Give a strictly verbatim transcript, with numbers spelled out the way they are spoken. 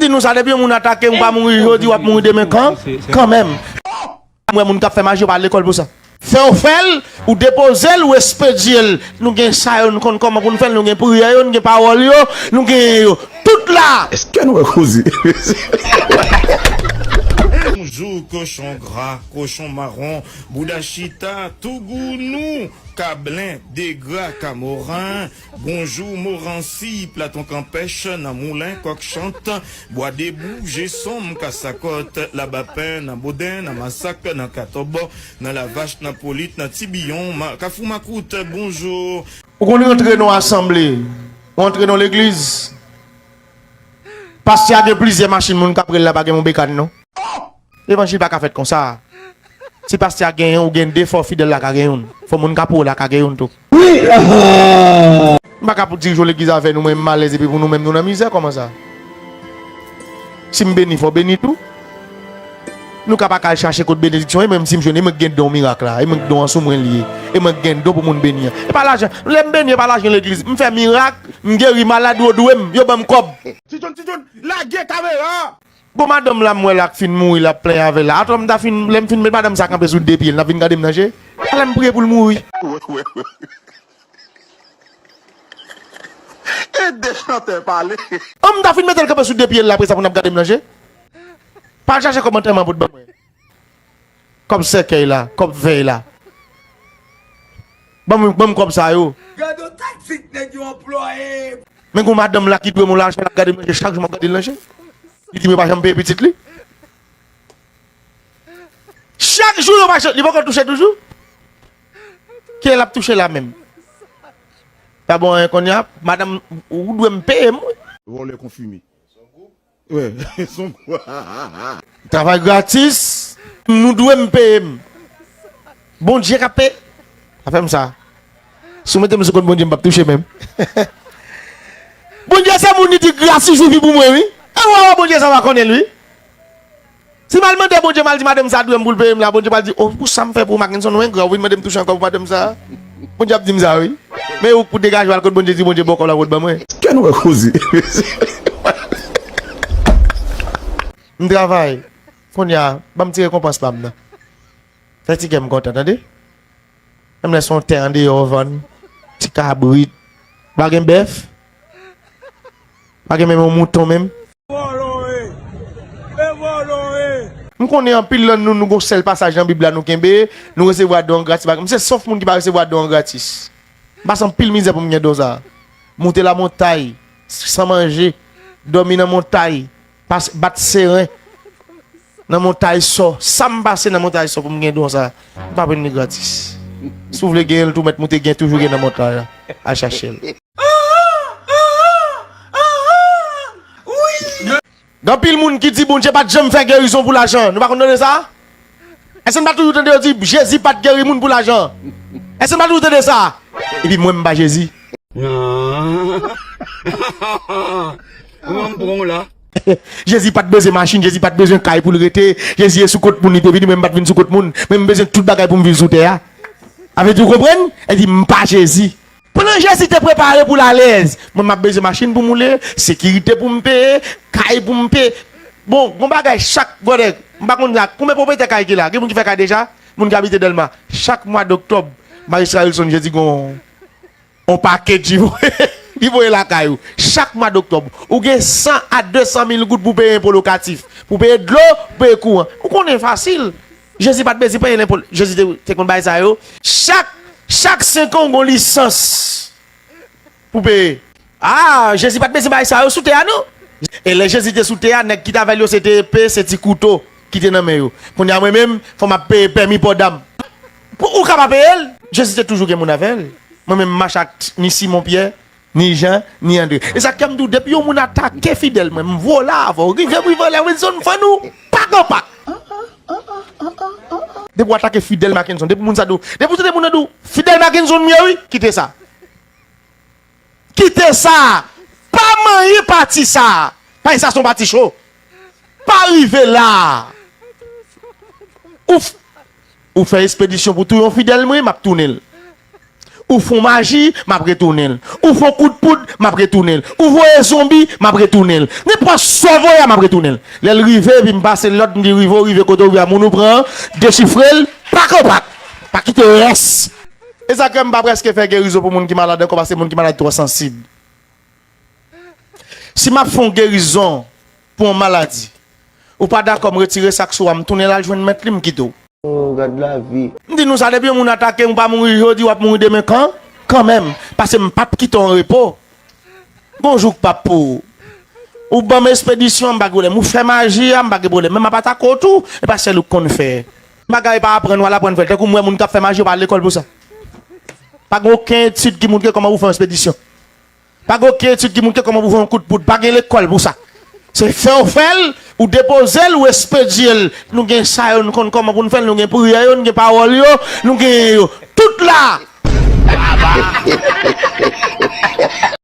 Di nou sa, depi yon moun atake, ou pa mouri jodi, w ap mouri demen kan, kanmenm. M wè moun k ap fè maji, yo pa al lekòl pou sa. Fè w fè l, ou depoze l, ou espedye l. Nou gen sa yo, nou konn kòman pou n fè l, nou gen priyè yo, nou gen pawòl yo, nou gen yo. Tout la! Èske nou wè koze? Bonjou, kochon gra, kochon mawon, bouda chita, tougounou, kablen, degra, kamoran, bonjou, moransi, platon kanpèch, nan moulen, kòk chant, bwa debou, je sonm, kasakòt, labapen, nan boden, nan masak, nan katòbò, nan lavach, nan polit, nan tibiyon, ma-, kafou makout, bonjou. Ou konn rantre nan asanble, ou rantre nan legliz, pastè a gen plizyè machin, moun k ap rele la pa gen yon bekàn non. Levanjil pa ka fèt konsa. Si pastè a gen yon, ou gen de, fò fidèl la ka gen youn. Fò moun k ap ou la ka gen youn tou. Wi! M pa ka pou dirije yon legliz avè nou, mwen m alèz epi pou nou menm nou nan mizè, kòman sa? Si m beni, fò beni tou. Nou ka pa ka al chache kot benediksyon, e mwen menm si m jwenn, e mwen k gen don mirak la, e mwen k don an sou mwen li ye, e mwen k gen don pou moun beni an. E pa lajan, lè m beni, e pa lajan legliz. M fè mirak, m geri malad, yo dwe m, yo ban m kòb. Ti John, Ti John, lage kamera! Bon, madanm la m wè la k fin mouri, l ap plenyen avè l la. Atò m ta fin, lè m fin met madanm sa kanpe sou de pye l, n ap vin gade m nan je? Alè m priye pou l mouri. Ede chantè pale. An m ta fin mete l kanpe sou de pye l la apre sa pou n ap gade m nan je? Pa al chache kòb antèman pou t ban mwen. Kòb sèkèy la, kòb vèy la. Ban m, ban m kòb sa yo. Gade yon taktik nèg yo anplwaye. Men gon madanm la ki dwe m yon lajan, l ap gade m nan je chak jou, m ap gade l nan je. Li di m yo pa janm peye pitit li. Chak jou yo pa janm, li poko touche toujou. Kilè l ap touche la menm? Pa bon anyen kounye a, madanm, ou dwe m peye m, wi. Vòlè konfime. Wi, son kou. Travay gratis, nou dwe m peye m. Bondye k ap peye. Pa fè m sa. Si w mete m sou kont Bondye, m p ap touche menm. Bondye se moun li di gras li sifi pou mwen, wi. E w a wè Bondye sa w a konnen l, wi. Si m al mande Bondye, m al di madanm sa dwe m pou l peye m la, Bondye pral di, o, pou sa m fè pou Mackenson, ou engra, ou vin mande m touche ankò pou madanm sa. Bondye ap di m sa, wi. Men ou k pou degaje w al kot Bondye, di Bondye bò kò la w pot ban mwen. Kè nou wè koze. M travay. Kounye a, ban m ti rekonpans pa m nan. Fè ti kè m kontan, tande. Menm lè se yon tè andeyò w vann, ti kabrit, pa gen bèf, pa gen menm yon mouton menm. Vòlò ye. E vòlò ye. M konnen anpil nan nou, nou gon sèl pasaj nan Bib la nou kenbe, nou resevwa don an gratis. Bagay, m se sòf moun ki pa resevwa don an gratis. M pase anpil mizè pou m gen don sa. Moute lamontay, san manje, dòmi nan montay, pas-, bat seren nan montay Sò. Sa m pase nan montay Sò pou m gen don sa, m pa pran li gratis. Si w vle genyen l tou, mèt moute gen, toujou gen nan montay la. Al chache l. Gen anpil moun ki di Bondye pa t janm fè gerizon pou lajan. Nou pa konn tande sa? Èske n pa toujou tande yo di Jezi pa t geri moun pou lajan? Èske n pa toujou tande sa? Epi mwen, m pa Jezi. Mwen, m pran w la. Jezi pa t bezwen machin, Jezi pa t bezwen kay pou l rete. Jezi ye sou kont moun li te vini, mwen, m pa t vin sou kont moun. Mwen, m bezwen tout bagay pou m viv sou tè a. Sa vle di, ou konprann? Epi m pa Jezi. Pandan Jezi te prepare pou l alèz, mwen m ap bezwen machin pou m woule, sekirite pou m peye, kay pou m peye. Bon, gon bagay chak, brother, m pa konn la, konbyen pwopriyetè kay ki la? Gen moun ki fè kay deja? Moun ki abite Dèlma. Chak mwa doktòb, Majistra Wilson Jezi gon on pakèt li voye, li voye lakay ou. Chak mwa doktòb, ou gen san a de san mil goud pou peye enpo lokatif, pou peye dlo, pou peye kouran. Ou konnen fasil. Jezi pa t bezwen peye lenpo, Jezi te, te konn bay sa yo. Chak, chak senk an, ou gon lisans pou peye. Ah, Jezi pa t bezwen bay sa yo sou tè a, non. E lè Jezi te sou tè a, nèg ki t avè l yo, se te epe, se ti kouto ki te nan men yo. Kounye a, mwen menm, fò m ap peye pèmi pò dam. Pou ou ka pa peye l, Jezi te toujou gen moun avè l. Mwen menm, m mache ak ni Simon Pyè, ni Jan, ni Andre. E sa k fè m di w, depi yon moun atake fidèl mwen, m vole avè w. Rive m rive anlè, Wilson, m fann ou. Pak an pak. Depi w atake Fidel Mackenson, depi moun sa di w, depi w tande moun nan di w, Fidel Mackenson m ye wi, kite sa. Kite sa. Pa manyen pati sa. Pati sa se yon pati cho. Pa rive la. Ou f-, ou fè espedisyon pou touye yon fidèl mwen, m ap tounen l. Ou fè yon maji, m ap retounen l. Ou fè yon kout poud, m ap retounen l. Ou voye zonbi, m ap retounen l. Nenpòt sa w voye a, m ap retounen l. Lè l rive, epi m pase lòd, m di, "Rive, w rive kote w ye a, moun ou pran an, dechifre l, pak an pak. Pa kite rès." E sa k fè m pa prèske fè gerizon pou moun ki malad ankò, paske moun ki malad twò sansib. Si m ap fè yon gerizon pou yon maladi, ou pa dakò, m retire sa k sou a, m tounen l al jwenn mèt li, m kite w. Oh, gad lavi. M di nou sa, depi yon moun atake w, ou pa mouri jodi, w ap mouri demen kan, kanmenm. Paske m p ap kite w an repo. Gon jou k p ap pou ou. Ou ban m espedisyon, m pa gen pwoblèm. Ou fè maji a, m pa gen pwoblèm. Men m ap atake w tou, e pa sèl ou k konn fè. Bagay pa aprann, w al aprann fè l. Tankou m wè moun k ap fè maji, yo pa al lekòl pou sa. Pa gen okenn etid ki montre kòman pou fè yon espedisyon. Pa gen okenn etid ki montre kòman pou fè yon kout poud. Pa gen lekòl pou sa. Se fè w fè l, ou depoze l, ou espedye l. Nou gen sa yo, nou konn kòman pou n fè l, nou gen priyè yo, nou gen pawòl yo, nou gen yo. Tout la!